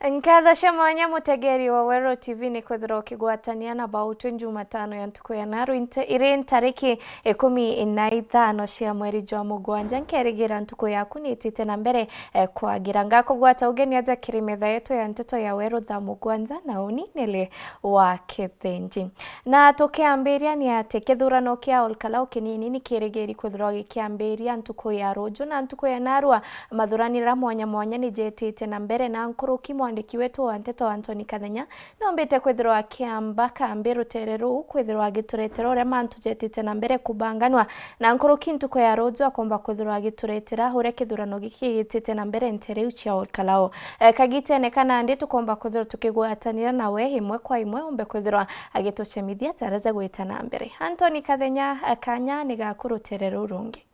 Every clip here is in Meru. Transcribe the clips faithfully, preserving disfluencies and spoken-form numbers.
Nkatho cia mwanya, mutegeri wa Weru T V, ni kwithirwa ukigwatania na bautwe Jumatano ya ntuku ya naru, inte-, iri ntariki ikumi na ithano cia mweri jwa mugwanja. Nkerigira ntuku yaku ni itite na mbere, eh, kwagira. Ngakugwata ugeni aja kiri metha yetu ya nteto ya Weru thaa mugwanja, na uni nili wa Kithinji. Na tukiambiria ni ati kithurano kia Olkalau kinini ni kirigiri kwithirwa gikiambiria ntuku ya ruju, na ntuku ya narua mathuranira mwanya mwanya ni jetite na mbere, na nkuruki mwandiki wetu wa nteto Anthony Kathenya nombite kwithirwa akiamba kambi rutere ruu kwithirwa agituretera uria mantu jetite na mbere kubanganwa, na nkuruki ntuku ya ruju akomba kwithirwa agituretera uria kithurano giki gitite na mbere ntere iu cia Olkalau. Eh, kagitene ka nandi tukomba kwithirwa tukigwatanira nawe imwe kwa imwe, umbe kwithirwa agitucemithia tara ja gwita na mbere. Anthony Kathenya, eh, kanya ni gaku rutere ruu rungi.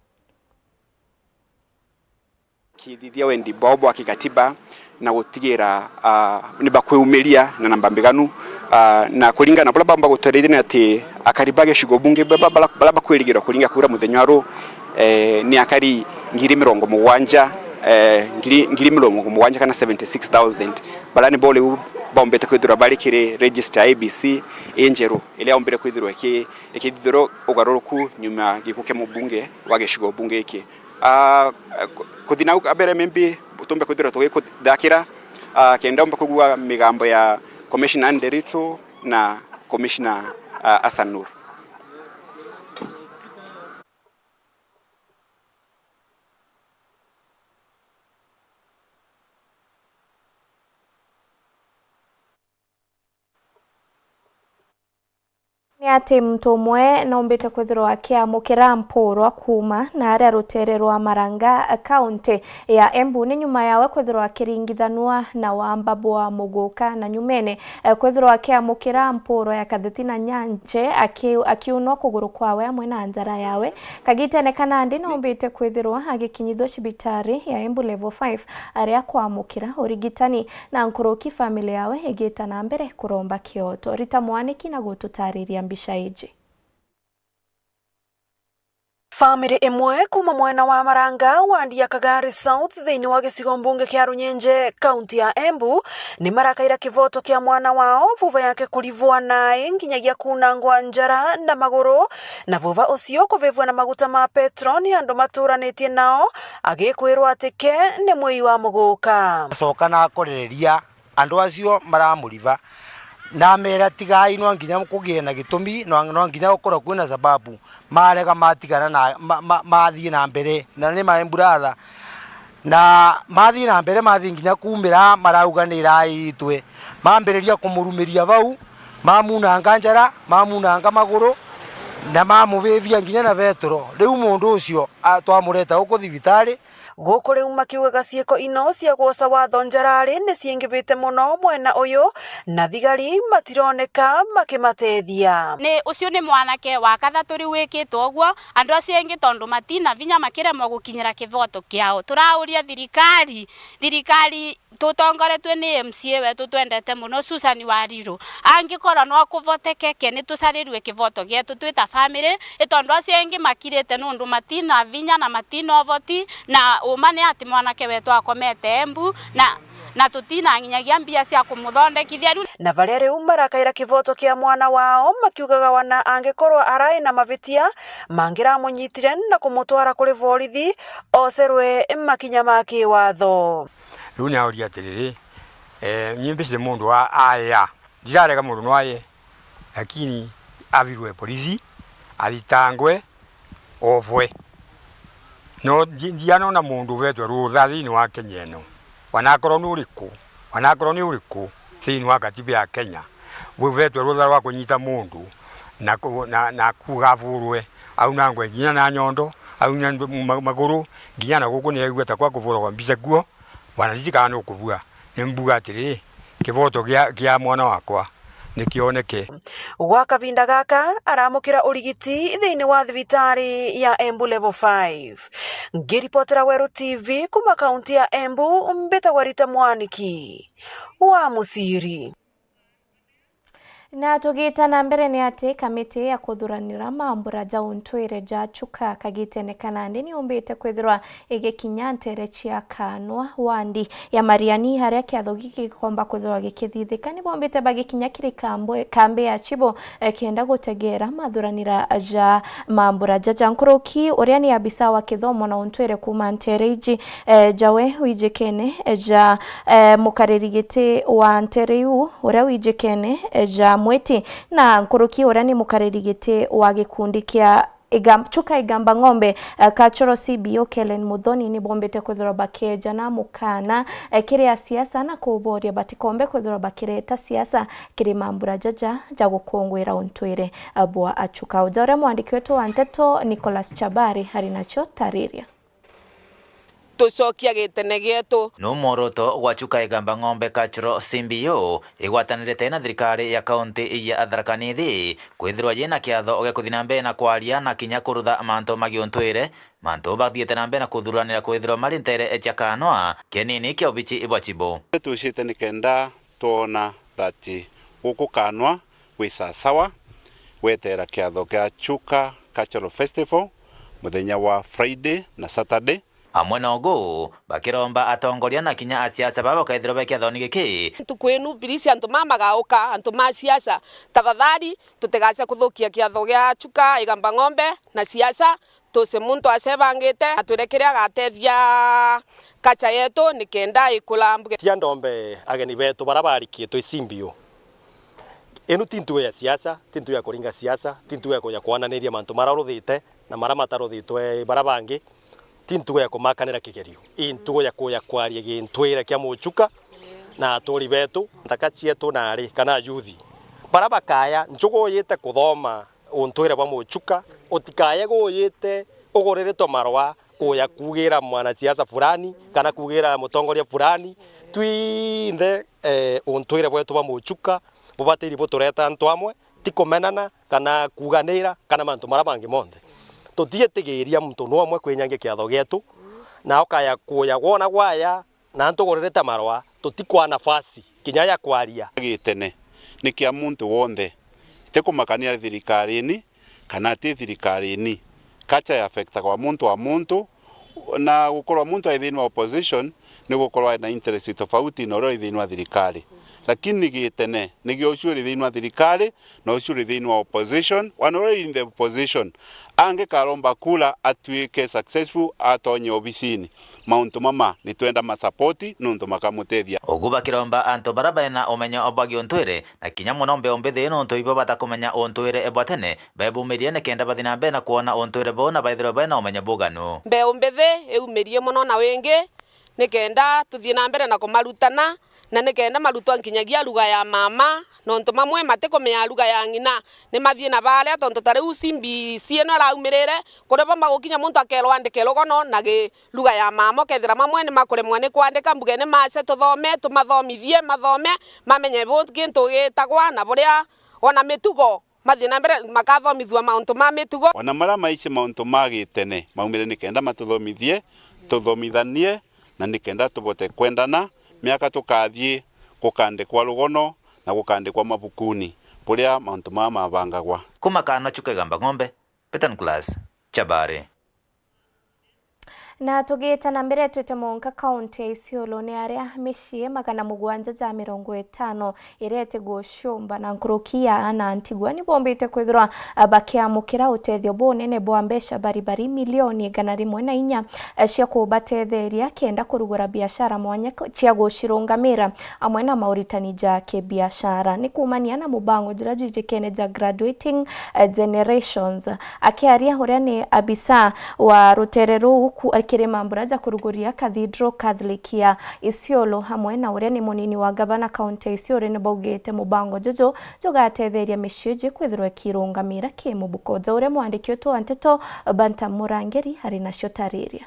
Kithithia wendi bwao bwa kigatiba na gutigira, ah, ni bakwiyumiria na namba mbiganu, ah, na kuringana na buria baumba gututhithia ni ati akari ba gicigo bunge ba-, ba-, bara-, baria bakwirigirwa kuringa kura muthenya wa ruu, eh, ni akari ngiri mirongo mugwanja, eh, ngiri, ngiri mirongo mugwanja kana seventy six thousand, baria nibo riu baumbite kwithirwa bari kiri register ya A B C injeru, iria yaumbire kwithirwa iki-, ikithithirwa ugaruruku nyuma ya gikuu kia mubunge wa gicigo bunge giki. Ah, ku-, kuthi nau kabere, maybe tumbe kwithirwa tugikuthakira, ah, kenda umbe kugua migambo ya Commissioner Anne Nderitu na Commissioner, ah, Hassan Nur. Ni ati muntu umwe noombite kwithirwa akiamukira mpurwa kuuma na aria rutere rwa Maranga, kaunti ya Embu, ni nyuma yawe kwithirwa akiringithanua na wamba bwa muguka, na nyumene, eh, kwithirwa akiamukira mpurwa ya katheti na nyanche, aki-, akiunwa kuguru kwawe amwe na njara yawe. Kagitene ka nandi noombite kwithirwa agikinyithua cibitari ya Embu Level five aria kwamukira urigitani, na nkuruki family yawe igita na mbere kuromba kioto. Rita Mwaniki na gututariria mbica iji. Family imwe kuuma mwena wa Maranga, wandi ya Kagari South, thiini wa gicigo mbunge kia Runyenje, kaunti ya Embu, ni marakaira kivoto kia mwana wao, vuva yake kurivwa nae nginyagia kunangwa njara na maguru, na vuva ucio kuvivua na maguta ma petro ni andu maturanitie nao, agikwirwa ati ke ni mwii wa muguka. Acoka na akorereria andu acio maramuriva, na ameera, "Tigai, no nginya kugie na gitumi, no, no nginya gukorwa kwina sababu." Marega matigana na, ma, ma, mathii na mbere, na ni my brother. Na mathii na mbere, mathii nginya kuumira, marauga ni iraitwe. Mambiriria kumurumiria vau, mamunanga njara, mamunanga maguru, na mamuvivia nginya na vetero. Riu mundu ucio, a, twamureta guku thibitari. Guku riu makiugaga ciiko ino cia gwoca watho njarari ni ciingivite mono mwena uyu, na thigari matironeka makimatethia. Ni, ucio ni mwanake wa kathatu riu wikitwe uguo. Andu acio engi tondu matina vinya makiremwa gukinyira kivoto kiao. Turauria thirikari, thirikari tutongoretue ni M C A wetu twendete mono, Susan Wariru. Angikorwa no kuvotekeke, ni tucarirue kivoto gietu twi ta family, i tondu acio engi makirite nundu matina vinya na matina uvoti, na uma ni ati mwanake wetu akomete Embu, na, na tutina nginyagia mbia cia kumuthondekithia riu. Na baria riu marakaira kivoto kia mwana wao, makiugaga wana angikorwa arai na mavitia mangiramunyitire na kumutwara kuri borithi, ocerwe makinya ma kiwatho. Riu ni auria atiriri, eh, nyimbi ciri mundu a-, aya. Ndirarega mundu no aye, lakini avirwe polisi, athitangwe, ovwe. No, ndi-, ndianona mundu uvetwe rutha thiini wa Kenya ino. Wanakorwo ni uriku, wanakorwo ni uriku thiini wa katiba ya Kenya, uvetwe rutha rwa kunyita mundu na ku-, na, na kuuga avurwe, aunangwe nginya na nyondo, auna ma-, maguru, nginya na guku ni aigua ta kwa kuvuragwa mbica kuo. Bwana, ndijikana nukubua, ni mbuga atiri, kivoto gia, gia mwana wakwa ni kioneke. Gwa kavinda gaka, aramukira urigiti thiini wa thibitari ya Embu Level five. Ngiripotera Weru T V kuma kaunti ya Embu, mbitagwa Rita Mwaniki wa Musiri. Na tugita na mbere, ni ati kamiti ya kuthuranira mambura ja untwire ja Chuka kagitene ka nandi ni yumbite kwithirwa igikinya ntere cia Kanwa wandi ya Mariani, haria kiatho giki gikomba kwithirwa gikithithika. Ni bombite bagikinya kiri kambi, kambi ya Chibo, eh, kenda gutegera mathuranira ja mambura jaja. Nkuruki uria ni abisa wa kithomo na untwire kuuma ntere iji, eh, jawe wijikene, eh, ja, eh, mukariri giti wa ntere iu, uria wijikene, eh, ja Mwiti, na nkuruki uria ni mukariri giti wa gikundi kia Igam-, Chuka Igamba Ng'ombe, eh, Cultural C B O Kellen Muthoni, ni bombite kwithirwa bakejana mukana, eh, kiri asiasa na kuboria batikombe kwithirwa bakireta siasa kiri mambura jaja ja gukungwira untwire, eh, bwa Achuka. Uja uria mwandiki wetu wa nteto Nicholas Chabari ari nacio tariria. Tucokia gitene gietu. Nu mworoto gwa Chuka Igamba Ng'ombe Cultural C B O igwatanirite na thirikari ya kaunti ya Tharaka Nithi kwithirwa yina kiatho gia kuthi na mbere na kwaria na kinya kurutha mantu ma giuntwire, mantu bathiite na mbere na kuthuranira kwithirwa mari ntere cia Kanwa kinini kia ubichi bwa Chibo. Tucite nikenda twona that guku Kanwa gwi sasawa, gwetera kiatho kia Chuka Cultural Festival muthenya wa Friday na Saturday. Amwe na ugu, bakiromba atongoria na kinya asiasa baba bakaithirwa be kiathoni giki. Ntuku inu, please, antu ma magauka, antu ma siasa, tafadhali, tutigace kuthukia kiatho gia Chuka Igamba Ng'ombe na siasa, tuce muntu acebangite, atwire kiria agatethia culture yetu nikenda ikula mbuge. Tia ndombe ageni betu bara barikitwe C B O. Inu ti ntugo ya siasa, ti ntugo ya kuringa siasa, ti ntugo ya kuja kwananiria mantu mara uruthite na mara mataruthitwe bara bangi. Ti ntugo ya kumakanira kigerio, i ntugo ya kuja kwaria gintwire kia Muchuka na aturi betu, nthaka cietu nari kana ayuthi bara bakaya njugu uyite kuthoma untwire bwa Muchuka, utikaye guyite uguriritwe marwa kuja kuugira mwanasiasa fulani kana kuugira mutongoria fulani. Twinthe, eh, untwire bwetu bwa Muchuka bubatairi butureta antu amwe, ti kumenana kana kuuganira kana mantu mara mangi monthe. Tutiitigiria muntu nu umwe kwinyangia kiatho gietu, na ukaya kuja gwona gwaya na antu ugururite marwa, tutikwa nafasi kinya ya kwaria. Gitene ni kia muntu wonthe, itikumakania thirikarini kana ti thirikarini. Culture ya affectagwa muntu wa muntu, na gukorwa muntu ai thiini wa opposition ni gukorwa ena interest tofauti na uria uri thiini wa thirikari. Lakini gitene ni gio ucio uri thiini wa thirikari na ucio uri thiini wa opposition, wana uria uri in the opposition, angikaromba kura atuike successful atonye obisini. Mauntu mama ni twenda masapoti nuntu makamutethia. Ugu bakiromba antu bara bena umenyo bwa giuntwire na kinya mono mbeu mbithi nuntu ibo batakumenya untwire bwa tene, bebumirie nikenda bathi na mbere na kwona untwire buu na baithirwe bena umenyo buganu. Mbeu mbithi iumirie mono na wingi nikenda tuthii na mbere na kumarutana, na nikenda marutwa nkinyagia lugha ya mama, nontu mamwe matikumenya lugha ya ng'ina, ni mathii na baria, tontu ta riu C B C ino iraumirire, kuri bo magukinya muntu akerwa andike rugono na gi-, lugha ya mama, ukethira mamwe ni makuremwa ni kwandika, mbuge ni mace tuthome, tumathomithie, mathome, mamenye bu-, gintu gitagwa na buria ona mitugo. Mathii na mbere makathomithua mauntu ma mitugo. Ona maria maici mauntu ma gitene maumire nikenda matuthomithie, tuthomithanie, na nikenda tubote kwendana, miaka tukathii gukandikwa rugono na gukandikwa mabukuni buria mauntu maya mabangagwa. Kuma Kanwa Chuka Igamba Ng'ombe, Peter Nicholas Chabari. Na tugite na mbere, twite munka kaunti ya Isiolo, ni aria micii magana mugwanja ja mirongo itano iria iti guciumba na nkuruki ya ana ntigwa ni bombite kwithirwa bakiamukira utethio bunene bwa mbeca baribari milioni igana rimwe na inya cia kubatetheria kenda kurugura biashara mwanya cia gucirungamira amwe na mauritani ja kibiashara. Ni kuumania na mubango juria jwijikene ja Graduating, eh, Generations. Akiaria uria ni abisa wa rutere ruu ku-, kiri mambura ja kuruguria Cathedral Catholic ya Isiolo, hamwe na uria ni munini wa gavana kaunti ya Isiolo, ni baugite mubango juju jugatetheria micii iji kwithirwa ikirungamira kimubuko. Ja uria mwandiki wetu wa nteto Banta Murangeri ari nacio tariria.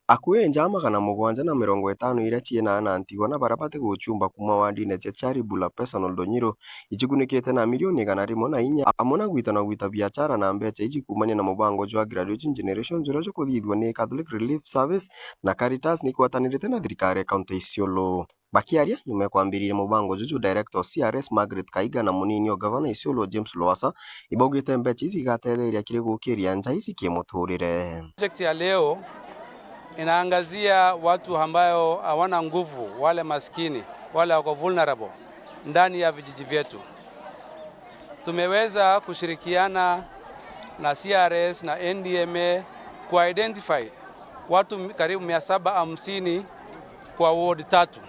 Akui njaa magana mugwanja na mirongo itano iria ciina ana ntigwa na baria batiguchumba kuuma wandine cia Charibula Personal Donyiru, icigunikite na milioni igana rimwe na inya, amwe na gwita na gwita biachara na mbecha iji kuumania na mubango jwa Graduating Generation juria jukuthithua ni Catholic Relief Service na Caritas ni ikwatanirite na thirikari ya kaunti ya Isiolo. Bakiaria nyuma ya kwambiriria mubango juju, director o C R S Margaret Kaiga na munini o gavana Isiolo James Lowassa ibaugite mbecha ici igatetheria kiri gukiria nja ici kimuturire. Project ya leo inaangazia watu ambayo hawana nguvu, wale maskini, wale wako vulnerable ndani ya vijiji vyetu. Tumeweza kushirikiana na C R S na N D M A ku identify watu karibu mia saba hamsini kwa ward tatu.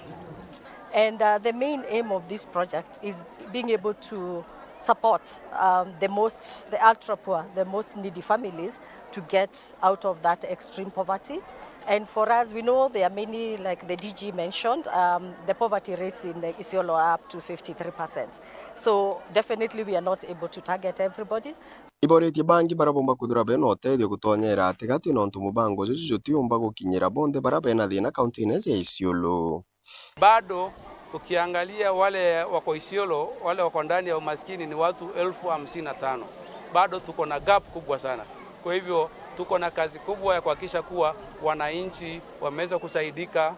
And, uh, the main aim of this project is being able to support, um, the most, the ultra poor, the most needy families to get out of that extreme poverty. And for us, we know there are many, like the D G mentioned, um, the poverty rates in Isiolo are up to fifty-three percent. So definitely we are not able to target everybody. Iboritie bangi baria bomba kwithirwa bena utethio gutonyera atigati, nontu mubango juju jutiumba gukinyira bonthe baria bena thina kauntine ya Isiolo. Bado ukiangalia wale wako Isiolo, wale wako ndani ya umaskini ni watu elfu hamsini na tano. Bado tuko na gap kubwa sana. Kwa hivyo tuko na kazi kubwa ya kuhakikisha kuwa wananchi wameweza kusaidika.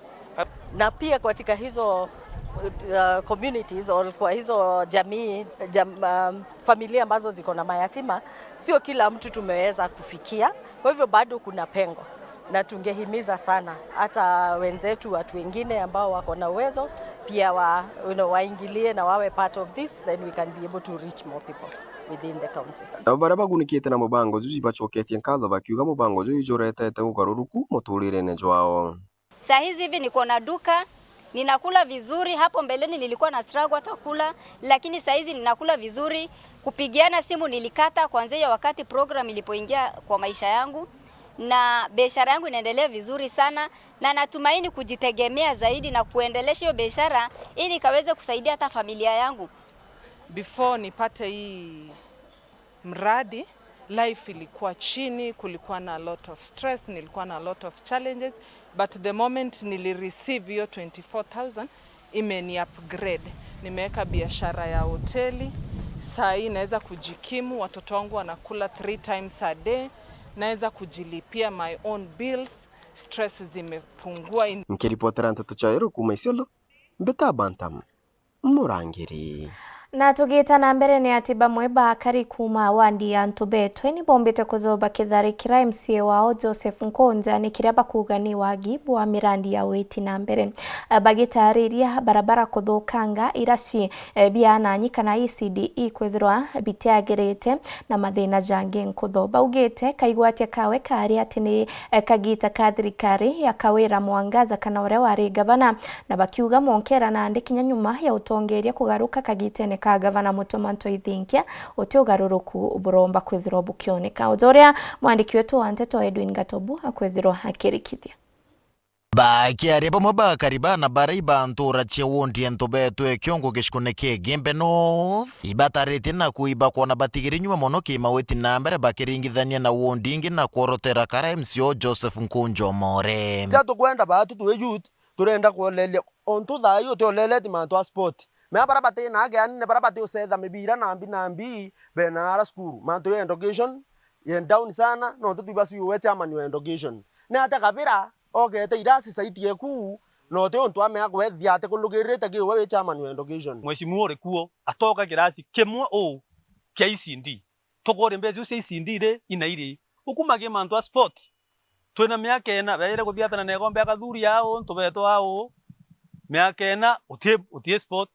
Na pia katika hizo, uh, communities or kwa hizo jamii, jam-, um, familia ambazo ziko na mayatima, sio kila mtu tumeweza kufikia. Kwa hivyo bado kuna pengo, na tungehimiza sana hata wenzetu, watu wengine ambao wako na uwezo pia wa, you know, waingilie na wawe part of this, then we can be able to reach more people within the county. Nabo baria bagunikite na mubango juju ibacoketie nkatho bakiuga mubango juju ijuretete ugaruruku muturirene jwao. Saa hizi hivi niko na duka, ninakula vizuri. Hapo mbeleni nilikuwa na struggle hata kula, lakini saa hizi ninakula vizuri. Kupigiana simu nilikata kuanzia hiyo wakati program ilipoingia kwa maisha yangu, na biashara yangu inaendelea vizuri sana, na natumaini kujitegemea zaidi na kuendelesha hiyo biashara ili ikaweze kusaidia hata familia yangu. Before nipate hii mradi, life ilikuwa chini, kulikuwa na a lot of stress, nilikuwa na a lot of challenges, but the moment nili receive hiyo twenty-four thousand, imeni upgrade. Nimeweka biashara ya hoteli, saa hii naweza kujikimu, watoto wangu wanakula three times a day, naweza kujilipia my own bills, stress zimepungua. Nkiripotera nteto cia Weru kuuma Isiolo, mbita Bantam. Murangiri. Na tugita na mbere, ni ati bamwe ba akari kuuma wandi ya Ntubetwe ni bombite kuthoba kitharikira M C A wao Joseph Nkunja ni kiria bakuuga ni wagi bwa mirandi ya witi na mbere. Eh, bagitariria barabara kuthukanga, iraci, eh, bia ananyi kana E C D E kwithirwa bitiagirite na mathina jangi nkutho. Baugite kaigwatia kawe kari ati ni, eh, kagita ka thirikari ya Kawira Mwangaza kana uria wari gavana, na bakiuga monkera nandi kinya nyuma ya utongeria kugaruka kagitene ka gavana Mutuma Ntoithinkia, uti ugaruruku buromba kwithirwa bukioneka. Uja uria mwandiki wetu wa nteto Edwin Gatobu akwithirwa akirikithia. Bakiaria bamwe ba akari bana baria iba ntura cia wondi ya Ntubetwe Kiongo gicigone kia Igembe North, ibataritie na kuiba kwona batigiri nyuma mono kimawiti na mbere bakiringithania na wondi ingi na kworotera kara M C O Joseph Nkunja Omore. Kiria tukwenda baatu twi youth, turenda kwoleria ontu thaa ii utioleleti mantu a sport. Mea baria batina akeani ni baria batiucetha mibira nambi nambi bena ara cukuru. Mantu ya education ye down sana, nontu twibaciuwe chairman wa education. Ni atia kabira okete irasi site yeku, na uti untu amea kwethia ati kulugirite kiuwe wi chairman wa education. Mheshimiwa uri kuo, atoka kirasi kimwe uu kia E C D. Tukore mbeca iu cia E C D ri, ina iri. Ukuma ki mantu a sport. Twina miaka ina, beire kuthiatana na ikombe akathuri au, ntubeto au. Miaka ina, uti, uti sport,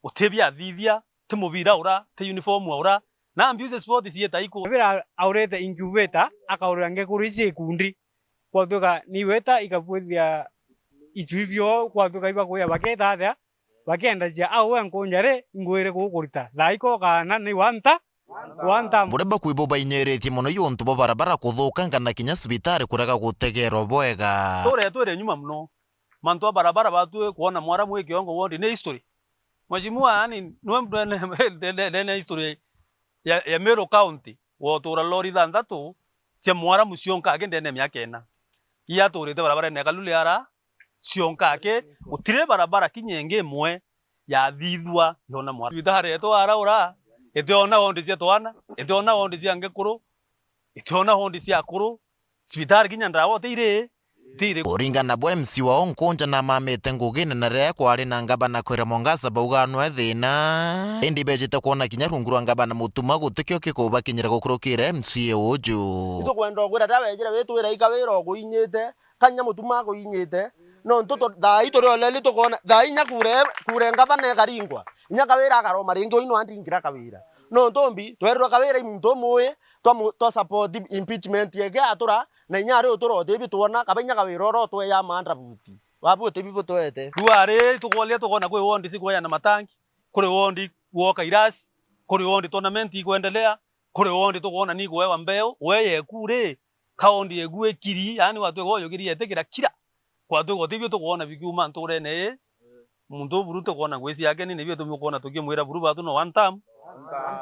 uti biathithia, ti mubira ura, ti uniform ura. Na mbiu cia sport ciita iku. Kabira aurite incubator, akaurira ngekuru ici ikundi. Kwathuka ni weta ikabwithia icui bio, kwathuka ibakuya baketa atia, bakiendagia au we Nkunja ri, ngwire gukurita. Thaa iko kaana ni wanta, wanta. Buria bakui bo bainyiritie mono i untu bwa barabara kuthukanga na kinya cibitari kurega gutegerwa bwega. Turetwire nyuma mono. Mantu a barabara batwi kwona mwaramu wi kiongo wondi ni history. Mheshimiwa, yani, niwe mtu ene, ene, ene history ya, ya Meru County, wotura lori thanthatu cia mwaramu cionka aki ndene ya miaka ina. Ii aturite barabarene ya Kalule ara, cionka aki, gutiri barabara kinya ingi imwe yathithua yona mwaramu. Cibitari yetu araura, itiona wondi cia twana, itiona wondi cia ngekuru, itiona wondi cia akuru, cibitari kinya ndawa utiri, Tiri. Kuringana bwa M C wao, Nkunja namamite ngugine na riria kwari na ngabana kwira Mwangaza bauga nwe thina. Indi bejite kwona kinya rungu rwa ngabana Mutuma gutikio gikubakinyira gukurukira M C A uju. Itukwenda ukwira riria wejire witwira ikawira uguinyite, kanya Mutuma aguinyite. Nontu tu-, thaa ii turi already tukwona, thaa ii nya kure, kure ngavana ikaringwa. Inya Kawira akaroma ringi, uyu no andingira Kawira. Nontu mbi, twerwa Kawira i muntu umui, twa mu-, twa support impeachment yake atura, na inya ari utura utibi twona, kaba inya Kawira ura utweya maandra buti. Wabu utibi butwete. Riu ari, tukoria tukona kwi wondi cikweana matangi, kuri wondi gwoka irasi, kuri wondi tournament ikwendelea, kuri wondi tukwona ni kwewa mbeu, we yeku ri, kaondi yeku ikiri, yaani watwika uyugiri yetikira kira. Kwatwika utibio tukwona bikiuma nturene ii, muntu uburu tukwona ngwisi yake ni nibio tumi ukwona tukimwira buru batu no one term,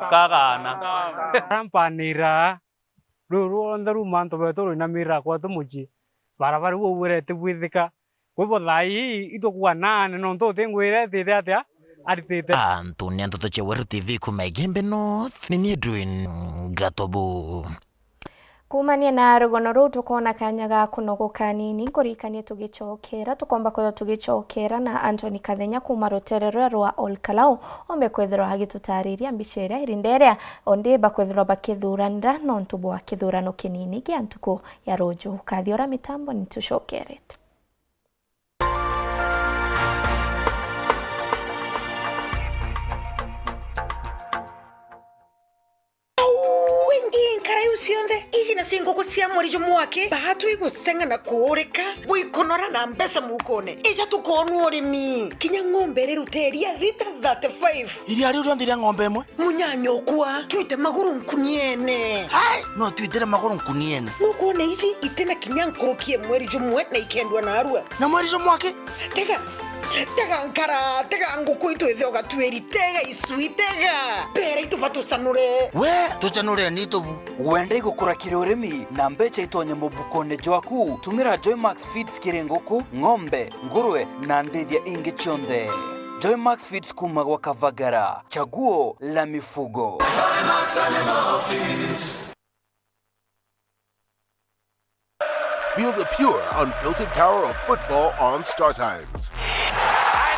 kagana. Rampanira, ruu rwonthe ruma antu betu ruinamira kwatu mucii, barabara iu ugwirete bwithika, Kwi bo thaa ii, itukuganaane nontu uti ngwira etite atia aritite. Antu ni antu tucheweru T V kuma Igembe North, ni ni Edwin Gatobu. Kuumania na rugono ruu, tukoona kanya ga kunogoka anini. Nkuririkanie tugicokera, tukomba kwithirwa tugicokera na Anthony Kathenya kuuma rutere ruria rwa Ol Kalou, ombe kwithirwa agitutariria mbica iria irinda iria ondi bakwithirwa bakithuranira nontu bwa kithurano kinini gia ntuku ya ruju. Kathiora mitambo, ni tucokerete. Wingi nkara iu cionthe, iji nacio nguku cia mweri jumwe wake, baatwi gusenga na kuurika, bwikunora na mbeca mukone. Ija tukoonua urimi. Kinya ng'ombe iriruteria rita thirty-five. Iria riu rionthe ria ng'ombe imwe? Munyanyokwa, twite maguru nkuniene. Ai, no twitire maguru nkuniene. Nukwona iji itina kinya nkuruki ya mweri jumwe na ikendwa narua. Na mweri jumwe aki? Tega, tega nkara, tega nguku itwithe ugatuiri, tega icui, tega. Bera itu batucanure. We, tucanure ni tubu. Wenda igukura kiri urimi na mbecha itonye mubukone jwaku? Tumira Joymax Feeds kiri nguku, ng'ombe, ngurwe na ndithia ingi cionthe. Joymax Feeds kuma gwa Kavagara, chaguo la mifugo. Feel the pure, unfiltered power of football on Star Times.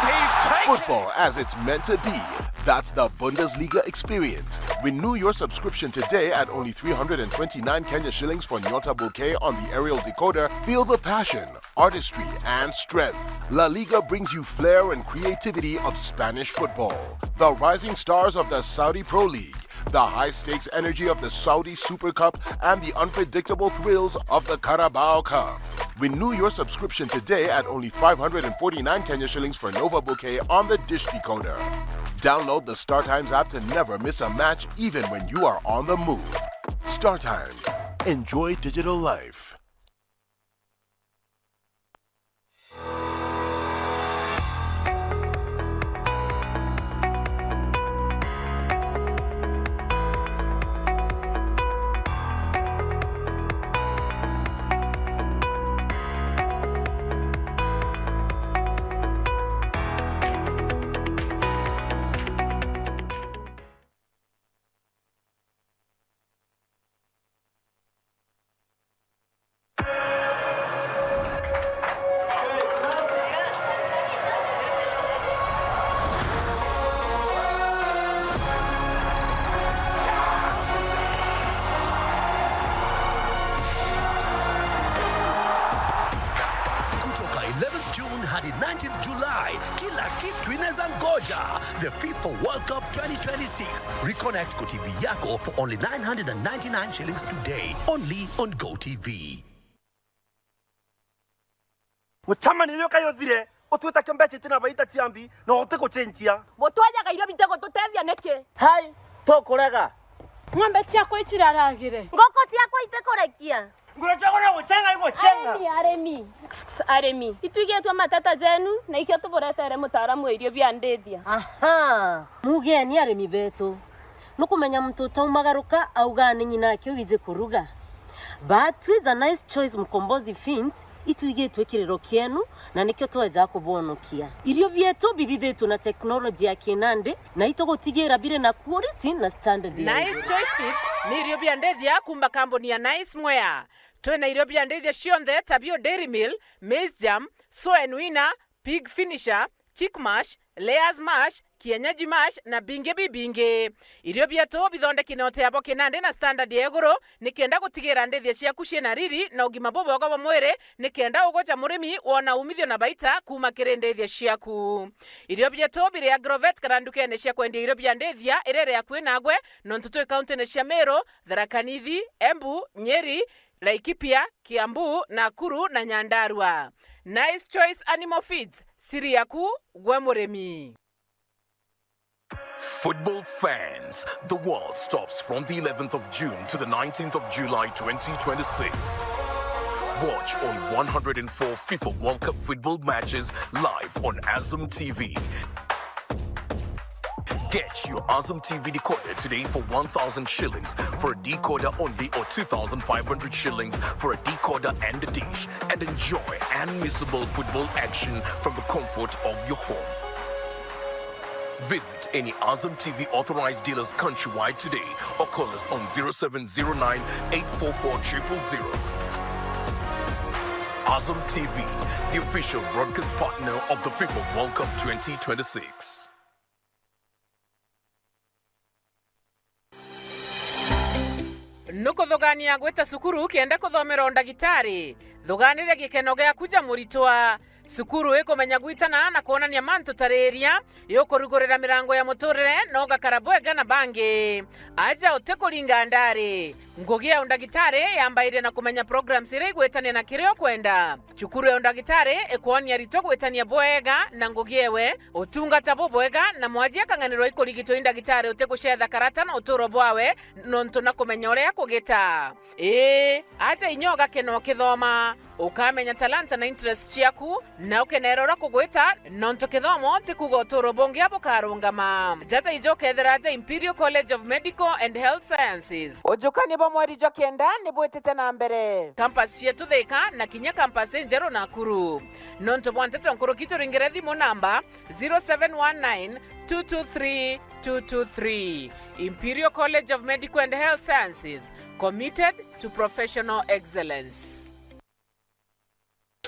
And he's taken Football as it's meant to be. That's the Bundesliga experience. Renew your subscription today at only three hundred and twenty-nine Kenya shillings for Nyota Bouquet on the aerial decoder. Feel the passion, artistry, and strength. La Liga brings you flair and creativity of Spanish football. The rising stars of the Saudi Pro League, the high-stakes energy of the Saudi Super Cup, and the unpredictable thrills of the Carabao Cup. Renew your subscription today at only five hundred and forty-nine Kenya shillings for Nova Bouquet on the dish decoder. Download the Star Times app to never miss a match, even when you are on the move. Star Times. Enjoy digital life. Kutoka eleventh June hadi nineteenth July, kila kitu inaweza ngoja. The FIFA World Cup twenty twenty-six. Reconnect kwa T V yako for only nine hundred and ninety-nine shillings today, only on Go T V. Gucamania iyo kayo thire, utwitakia mbeca itina baita cia mbi, na utigucenjia. Butwajaga irio bitigututethia niki? Hai, tukurega. Ng'ombe ciakwa iciraragire. Ngoko ciakwa itikurekia. Ngoro ciakwa no gucenga igucenga. Arimi, arimi. Arimi. Itwigitwe mateta jenu, na ikio tuburetere mutaaramu wa irio bia ndithia. Aha. Mugeni arimi betu. Nukumenya muntu utaumagaruka augaa ni nyina ake wiji kuruga. But with a nice choice Mkombozi Feeds, itwigitwe kiriro kienu, na nikio tweja kubonokia. Irio bietu bithithitwe na teknoloji ya kinandi, na itugutigira biri na quality na standard ya Nice iguru. Choice Feeds ni irio bia ndithia kumba kambuni ya Nice Mwea. Twina irio bia ndithia cionthe ta bio Dairy Meal, Maize Germ, Soen Winner, Pig Finisher, Chick Mash, Layers Mash, Kienyeji Mash na bingi bibingi. Irio bietu bithondeki na uteabo kinandi na standard ya iguru, nikenda gutigira ndithia ciaku ciina riri na ugima bubwega bwa mwiri, nikenda ugoja murimi wona umithio na baita kuuma kiri ndithia ciaku. Irio bietu biri Agrovet kana ndukene cia kwendia irio bia ndithia iria iri akui nagwe, nontu twi kauntine cia Meru, Tharaka Nithi, Embu, Nyeri, Laikipia, Kiambu, Nakuru na Nyandarua. Nice Choice Animal Feeds, siri yaku gwe murimi. Football fans, the world stops from the eleventh of June to the nineteenth of July twenty twenty-six. Watch all one hundred and four FIFA World Cup football matches live on Azam T V. Get your Azam T V decoder today for one thousand shillings for a decoder only, or two thousand five hundred shillings for a decoder and a dish, and enjoy unmissable football action from the comfort of your home. Visit any Azam T V authorized dealers countrywide today or call us on zero seven zero nine, eight four four, triple zero. Azam T V, the official broadcast partner of the FIFA World Cup twenty twenty-six. Nukuthugania gwita cukuru kenda kuthomera undagitari? Thuganiria gikeno giaku ja muritwa. Cukuru ikumenya gwitana na kwonania mantu tariria, iukurugurira mirango ya muturire na ugakara bwega na bangi. Aja utikuringa ndari. Ngugi ya undagitari yambairia na kumenya programs iria igwitania na kiria ukwenda. Cukuru ya undagitari ikwonia aritwa gwitania bwega na ngugi ewe, utungata bubwega, na mwaji akang'anirwa ikurigitwa i ndagitari utigucetha karata na uturo bwawe, nontu na kumenya uria kugita. Ii, aja inya ugakena ukithoma, ukamenya talanta na interest ciaku, na ukenera uria kugwita, nontu kithomo ti kuuga uturo bungi bukarungama. Jata ijo ukethira aja Imperial College of Medical and Health Sciences. Ujukania bwa mweri jwa kenda ni bwitite na mbere. Campus cietu Thika na kinya campus injeru Nakuru. Nontu bwa nteto nkuruki turingire thimu namba zero seven one nine, two two three, two two three. Imperial College of Medical and Health Sciences, committed to professional excellence.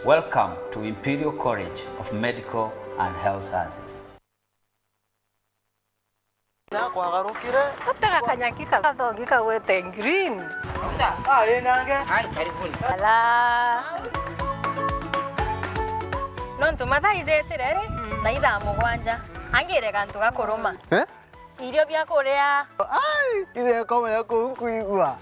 Welcome to Imperial College of Medical and Health Sciences. Nakwagarukire. Atega kanyaki kathongi kagwete green. Ah, ĩ nange. Hai, karibuni. Ala. Nontu mathaa ijitire ri, mm, na ithaa mugwanja. Angire gantu gakuruma. Eh? Irio bia kuria. Ai, ithe komenya kuu nkuigua.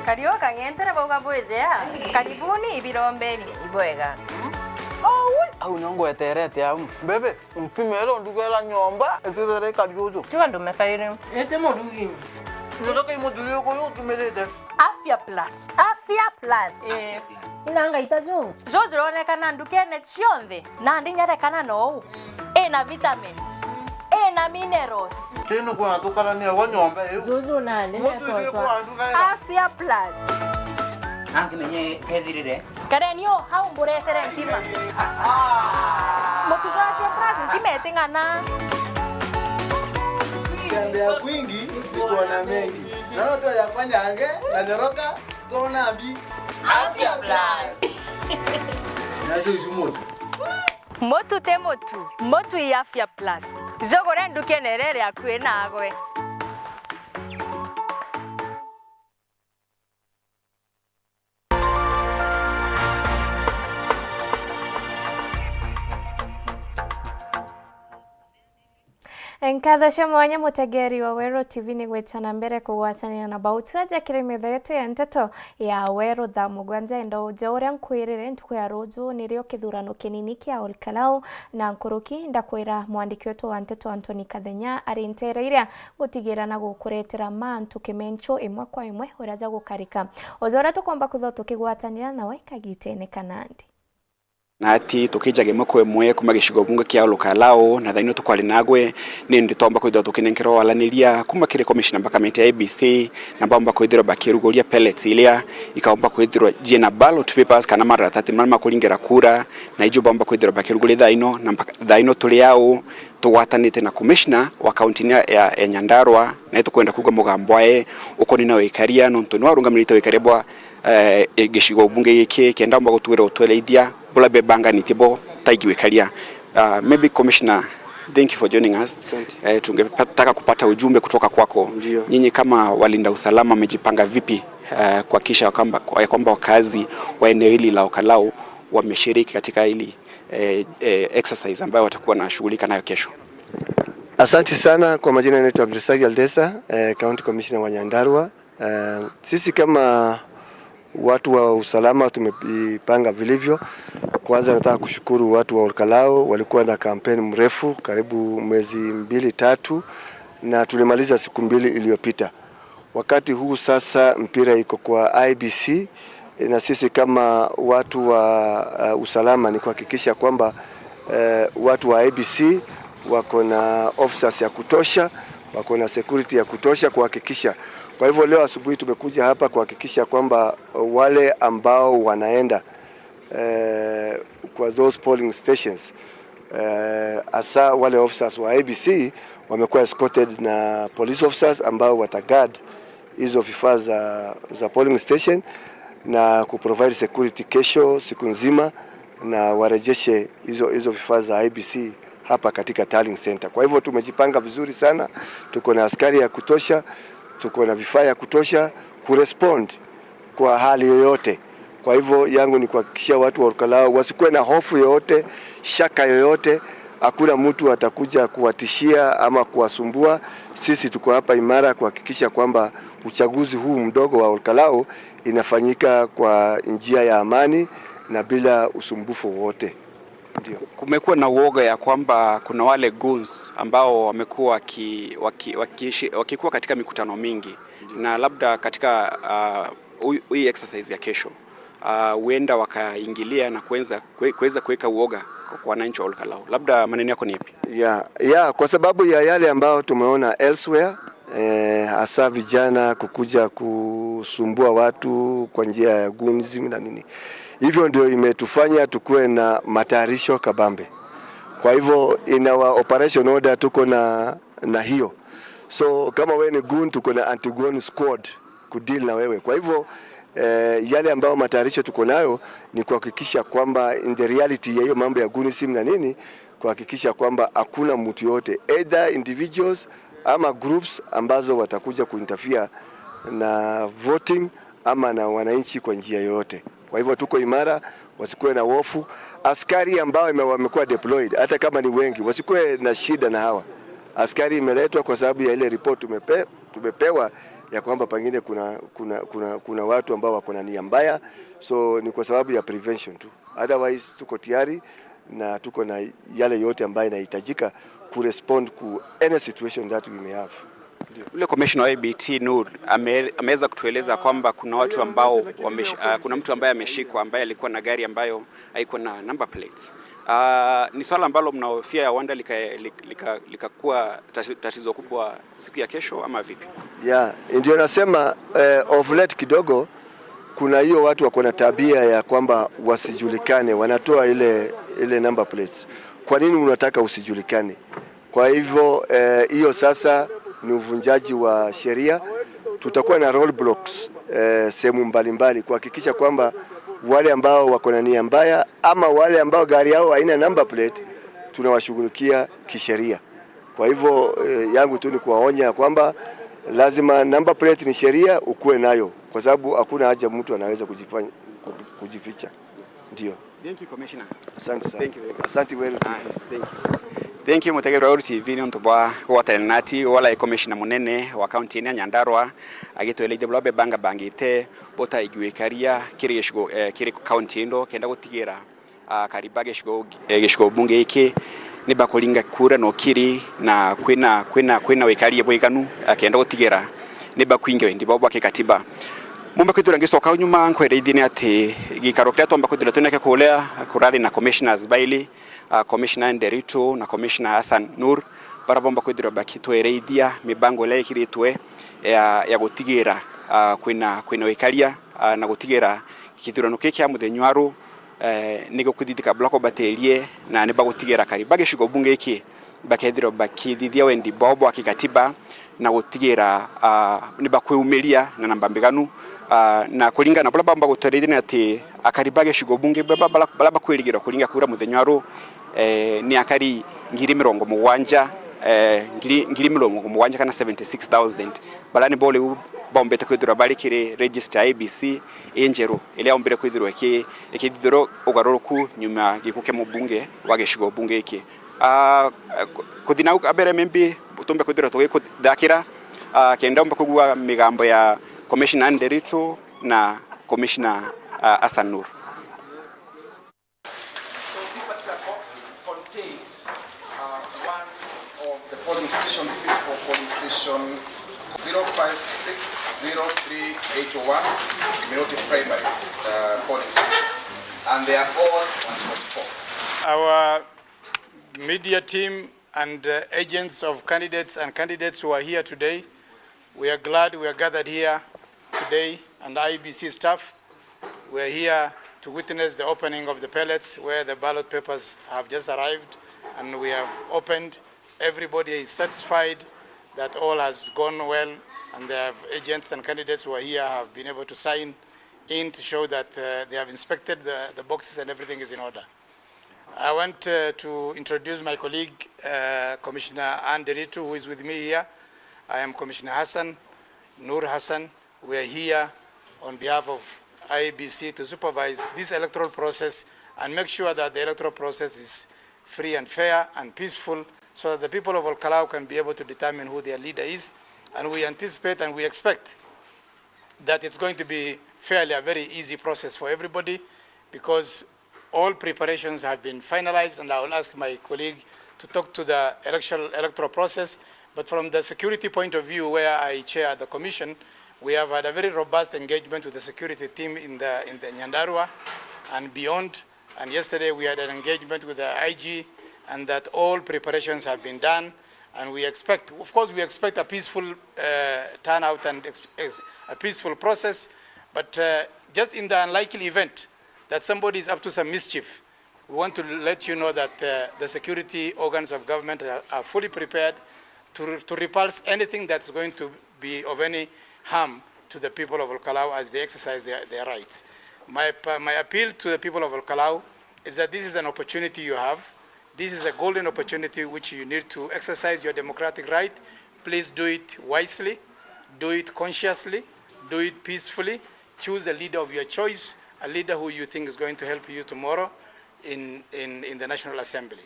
Kariu kang'entere bauga bwijea. Karibuni ibirombeni. Ibwega. Aui, au nio ngweterete au. Bebe, ntimere ndugera nyomba, itithere kariuju. Tiga ndume kairi. Ete murugi. Ndoka imuthuri uyu utumirite. Afya Plus. Afya Plus. Eh. Ina ngaita ju. Ju jironekana ndukene cionthe, na ndi nyerekana nou. Ina vitamins. Ina minerals. Tino kwa tukarania wa nyomba iu. Juju nandi. Mutu icio nekoswa kwa nduka ira. Afya Plus. Angimenye kethirire. Kareni o hau mburetere ntima. Mutu jwa Afya Plus ntima iting'ana. Kutembea kwingi ni kuona mengi. Na no tu ya kwanyange na nyoroka, tuona mbi. Afya Plus. Nacio icu mutu. Mutu ti mutu, mutu i Afya Plus. Jugure ndukene iria iri akui nagwe. Nkatho cia mwanya mutegeri wa Weru T V ni gwita na mbere kugwatanira na bau twaja kiri metha yetu ya nteto ya Weru thaa mugwanja. Enda uja uria nkwirire ntuku ya ruju nirio kithurano kinini kia Ol Kalou, na nkuruki ndakwira mwandiki wetu wa nteto Anthony Kathenya ari nteere iria gutigira na gukuretera mantu kimencho imwe kwa imwe uria jagukarika. Uja uria tukomba kwithwa tukigwatanira nawe kagitene kanandi. Na ati tukijaga imwe kwa imwe kuma gicigo bunge kia Ol Kalou, na thaino tukwari nagwe, ni ndi tomba kwithirwa tukinenkerwa walaniria kuma kiri commissioner mpaka miti ya I E B C, na bomba kwithirwa bakiruguria pellets iria ikaomba kwithirwa jina ballot papers kana mararatati maria makuringira kura, na ijo bomba kwithirwa bakiruguria thaino, na mpaka thaino turi au tugwatanite na commissioner wa kaunti ya, ya, ya Nyandarua, na itukwenda kuuga mugambo wae ukoni na wikaria, nontu niwe arungamirite wikaria bwa eh, gicigo bunge giki, kenda omba gutwira utweleithia bula bebanganitie bo taigwikaria. Uh, maybe Commissioner, thank you for joining us. Asante. Eh, tungetaka kupata ujumbe kutoka kwako. Ndio. Nyinyi kama walinda usalama mmejipanga vipi, eh, kuhakikisha kwamba, ya kwamba wakazi wa eneo hili la Ol Kalou wameshiriki katika hili, eh, eh, exercise ambayo watakuwa wanashughulika nayo kesho? Asante sana. Kwa majina naitwa Abdulsaki Aldesa, eh, County Commissioner wa Nyandarua. Eh, sisi kama watu wa usalama tumejipanga vilivyo. Kwanza nataka kushukuru watu wa Ol Kalou, walikuwa na kampeni mrefu karibu mwezi mbili tatu, na tulimaliza siku mbili iliyopita. Wakati huu sasa mpira iko kwa I E B C, na sisi kama watu wa, uh, usalama ni kuhakikisha kwamba, eh, watu wa I E B C wako na officers ya kutosha, wako na security ya kutosha kuhakikisha. Kwa hivyo leo asubuhi tumekuja hapa kuhakikisha kwamba wale ambao wanaenda, eh, kwa those polling stations, eh, hasa wale officers wa I E B C wamekuwa escorted na police officers ambao wataguard hizo vifaa za, za polling station na kuprovide security kesho siku nzima, na warejeshe hizo, hizo vifaa za I E B C hapa katika tallying center. Kwa hivyo tumejipanga vizuri sana, tuko na askari ya kutosha, tuko na vifaa ya kutosha kurespond kwa hali yoyote. Kwa hivyo yangu ni kuhakikishia watu wa Ol Kalou wasikuwe na hofu yoyote, shaka yoyote. Hakuna mtu atakuja kuwatishia ama kuwasumbua. Sisi tuko hapa imara kuhakikisha kwamba uchaguzi huu mdogo wa Ol Kalou inafanyika kwa njia ya amani na bila usumbufu wowote. Ndio. Kumekuwa na uoga ya kwamba kuna wale goons ambao wamekuwa waki-, waki-, wakiishi-, wakikuwa katika mikutano mingi, na labda katika, ah, hu-, hii exercise ya kesho, ah, huenda wakaingilia na kuenza-, kue-, kuweza kuweka uoga kwa, kwa wananchi wa Ol Kalou. Labda maneno yako ni yapi? Ya, ya, kwa sababu ya yale ambayo tumeona elsewhere, eh, hasa vijana kukuja kusumbua watu kwa njia ya goonism na nini. Hivyo ndio imetufanya tukuwe na matayarisho kabambe. Kwa hivyo, in our operation order tuko na, na hiyo. So, kama wewe ni goon, tuko na anti-goon squad kudeal na wewe. Kwa hivyo, eh, yale ambayo matayarisho tuko nayo ni kuhakikisha kwamba in the reality ya hiyo mambo ya goonism na nini, kuhakikisha kwamba hakuna mtu yote, either individuals ama groups, ambazo watakuja kuinterfere na voting ama na wananchi kwa njia yoyote. Kwa hivyo tuko imara, wasikuwe na hofu. Askari ambao ime-, wamekuwa deployed, hata kama ni wengi, wasikuwe na shida na hawa. Askari imeletwa kwa sababu ya ile report tumepe-, tumepewa ya kwamba pengine kuna, kuna, kuna, kuna watu ambao wako na nia mbaya, so ni kwa sababu ya prevention tu. Otherwise, tuko tayari na tuko na yale yote ambayo inahitajika kurespond ku any situation that we may have. Ndio. Ule commissioner wa I E B C Noor ame-, ameweza kutueleza kwamba kuna watu ambao wamesh-, ah, kuna mtu ambaye ameshikwa ambaye alikuwa na gari ambayo haikuwa na number plates. Ah, ni swala ambalo mnahofia ya huenda lika-, lika-, lika-, likakuwa tati-, tatizo kubwa siku ya kesho ama vipi? Yeah, ndio nasema, eh, of late kidogo kuna hiyo watu wako na tabia ya kwamba wasijulikane, wanatoa ile, ile number plates. Kwa nini unataka usijulikane? Kwa hivyo, eh, hiyo sasa ni uvunjaji wa sheria. Tutakuwa na roadblocks, eh, sehemu mbalimbali kuhakikisha kwamba wale ambao wako na nia mbaya ama wale ambao gari yao haina number plate tunawashughulikia kisheria. Kwa hivyo, eh, yangu tu ni kuwaonya ya kwamba lazima number plate ni sheria, ukuwe nayo, kwa sababu hakuna haja mtu anaweza kujifanya, kujificha. Ndio. Thank you, Commissioner. Asante sana. Thank you very much. Asante Weru T V. Aya, thank you, sir. Thank you, mutegeri wa Weru T V, ni untu bwa gwatana nati, wala commissioner munene wa county ya Nyandarua, agitwelethia buria bebangabangite butaigwikaria kiri gicigo, eh, kiri county indo, kenda gutigira akari ba gicigo, eh, gicigo bunge giki ni bakuringa kura na ukiri, na kwina, kwina, kwina wikaria bwiganu, akenda gutigira ni bakwingia wendi bwao bwa kikatiba. Mbumba kwithirwa ngicoka au nyuma, nkwereithie ni ati gikaro kiria twomba kwithirwa twinakio kuria kurari na commissioners baili, ah, Commissioner Nderitu na Commissioner Hassan Nur, baria bomba kwithirwa bakitwereithia mibango iria ikiritwe ya, ya gutigira, ah, kwina, kwina wikaria, ah, na gutigira kithurano kiki kia muthenya wa ru, eh, ni gikuthithika bula kubatirie na ni bagutigira akari ba gicigo bunge giki bakethirwa bakithithia wendi bwao bwa kigatiba na gutigira, ah, ni bakwiumiria na namba mbiganu, ah, na kuringana na buria bamba gutwarithia ni ati akari ba gicigo bunge ba-, ba-, baria bakwirigirwa kuringa kura muthenya wa ru, eh, ni akari ngiri mirongo mugwanja, eh, ngiri, ngiri mirongo mugwanja kana seventy six thousand, baria nibo riu bombete kwithirwa bari kiri register ya I E B C injeru iria yombire kwithirwa iki-, ikithithirwa ugaruruku nyuma ya gikuu kia mubunge wa gicigo bunge giki. Ah, ku-, kuthi nau mbere, maybe tumbe kwithirwa tugikuthakira, ah, kenda umbe kugua migambo ya Commissioner Nderitu na Commissioner, ah, Hassan Nur. So this particular box contains, uh, one of the polling station. This is for polling station zero five six zero three eight one, Meoti Primary, uh, polling station. And they are all one forty-four. Our media team and, uh, agents of candidates and candidates who are here today, we are glad we are gathered here today, and I E B C staff. We are here to witness the opening of the pallets where the ballot papers have just arrived and we have opened. Everybody is satisfied that all has gone well, and the agents and candidates who are here have been able to sign in to show that, uh, they have inspected the, the boxes and everything is in order. I want, uh, to introduce my colleague, uh, Commissioner Anne Nderitu, who is with me here. I am Commissioner Hassan, Nur Hassan. We are here on behalf of I E B C to supervise this electoral process and make sure that the electoral process is free and fair and peaceful, so that the people of Olkalau can be able to determine who their leader is. And we anticipate and we expect that it's going to be fairly a very easy process for everybody, because all preparations have been finalized, and I will ask my colleague to talk to the electoral, electoral process. But from the security point of view, where I chair the commission, we have had a very robust engagement with the security team in the, in the Nyandarua and beyond. And yesterday we had an engagement with the I G, and that all preparations have been done. And we expect, of course, we expect a peaceful, uh, turnout and ex-, ex-, a peaceful process. But, uh, just in the unlikely event that somebody is up to some mischief, we want to let you know that, uh, the security organs of government are, are fully prepared to re-, to repulse anything that's going to be of any harm to the people of Olkalau as they exercise their, their rights. My pa-, my appeal to the people of Olkalau is that this is an opportunity you have. This is a golden opportunity which you need to exercise your democratic right. Please do it wisely, do it consciously, do it peacefully. Choose a leader of your choice, a leader who you think is going to help you tomorrow in, in, in the National Assembly.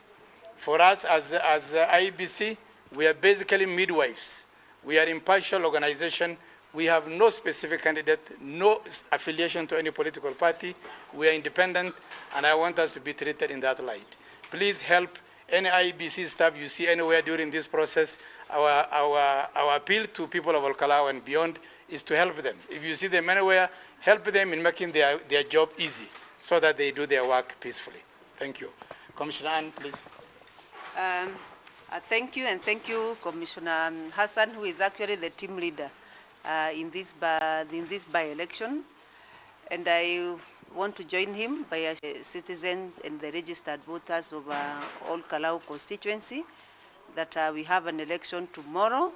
For us as, as, uh, I E B C, we are basically midwives. We are impartial organization. We have no specific candidate, no s-, affiliation to any political party. We are independent, and I want us to be treated in that light. Please help any I E B C staff you see anywhere during this process. Our, our, our appeal to people of Olkalau and beyond is to help them. If you see them anywhere, help them in making their, their job easy so that they do their work peacefully. Thank you. Commissioner Anne, please. Um, uh, thank you, and thank you, Commissioner, um, Hassan, who is actually the team leader, uh, in this by, in this by-election. And I want to join him by a citizen and the registered voters of, uh, Olkalau constituency that, uh, we have an election tomorrow.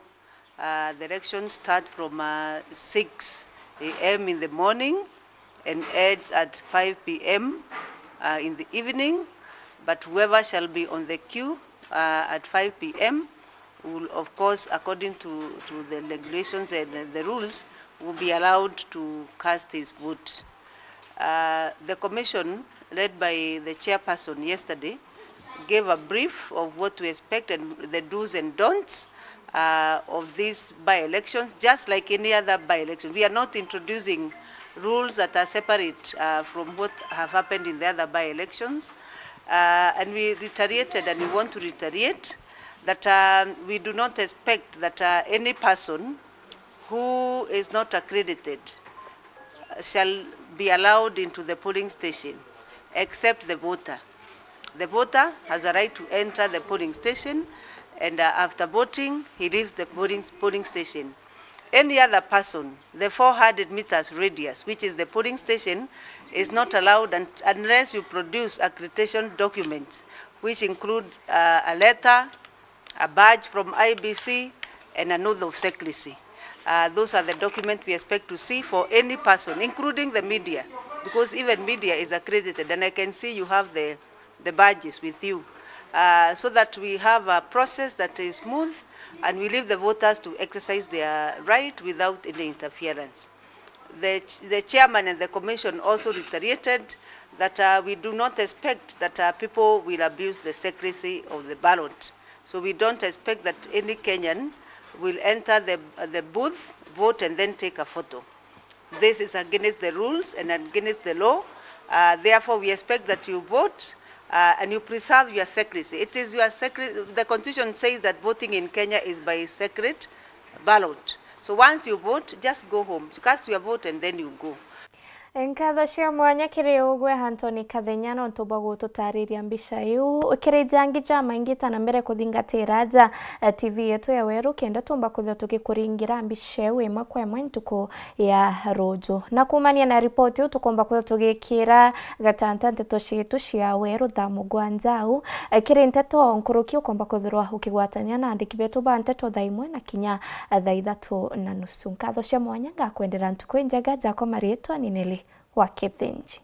Uh, the election starts from, uh, six A M in the morning and ends at five P M, uh, in the evening. But whoever shall be on the queue, uh, at five P M will, of course, according to, to the regulations and the rules, will be allowed to cast his vote. Uh, the commission, led by the chairperson yesterday, gave a brief of what to expect and the do's and don'ts, uh, of this by-election, just like any other by-election. We are not introducing rules that are separate, uh, from what have happened in the other by-elections. Uh, and we reiterated, and we want to reiterate, that, um, we do not expect that, uh, any person who is not accredited shall be allowed into the polling station, except the voter. The voter has a right to enter the polling station, and, uh, after voting, he leaves the polling, polling station. Any other person, the four hundred meters radius, which is the polling station, is not allowed un-, unless you produce accreditation documents, which include, uh, a letter, a badge from I B C, and an oath of secrecy. Uh, those are the documents we expect to see for any person, including the media, because even media is accredited, and I can see you have the, the badges with you, uh, so that we have a process that is smooth, and we leave the voters to exercise their right without any interference. The ch-, the chairman and the commission also reiterated that, uh, we do not expect that, uh, people will abuse the secrecy of the ballot. So we don't expect that any Kenyan will enter the, the booth, vote, and then take a photo. This is against the rules and against the law. Uh, therefore, we expect that you vote, uh, and you preserve your secrecy. It is your secre-, the constitution says that voting in Kenya is by secret ballot. So once you vote, just go home. Cast your vote and then you go. Nkatho cia mwanya kiri ugwe Anthony Kathenya nontu bwa gututariria mbica iu. Kiri jangi jamaingi, ta na mbere kuthingatira aja, eh, T V yetu ya Weru, kenda tumba kwithirwa tukikuringira mbica iu imwe kwa imwe ntuku ya ruju. Na kumania na ripoti iu, tukomba kwithirwa tugikira gatanta nteto cietu cia Weru thaa mugwanja au. Eh, kiri nteto nkuruki, ukomba kwithirwa ukigwatania na andiki betu ba nteto thaa imwe na kinya thaa ithatu na nusu. Nkatho cia mwanya, ngakwendera ntuku injega. Jakwa mariitwa ni Nelly wa Kithinji.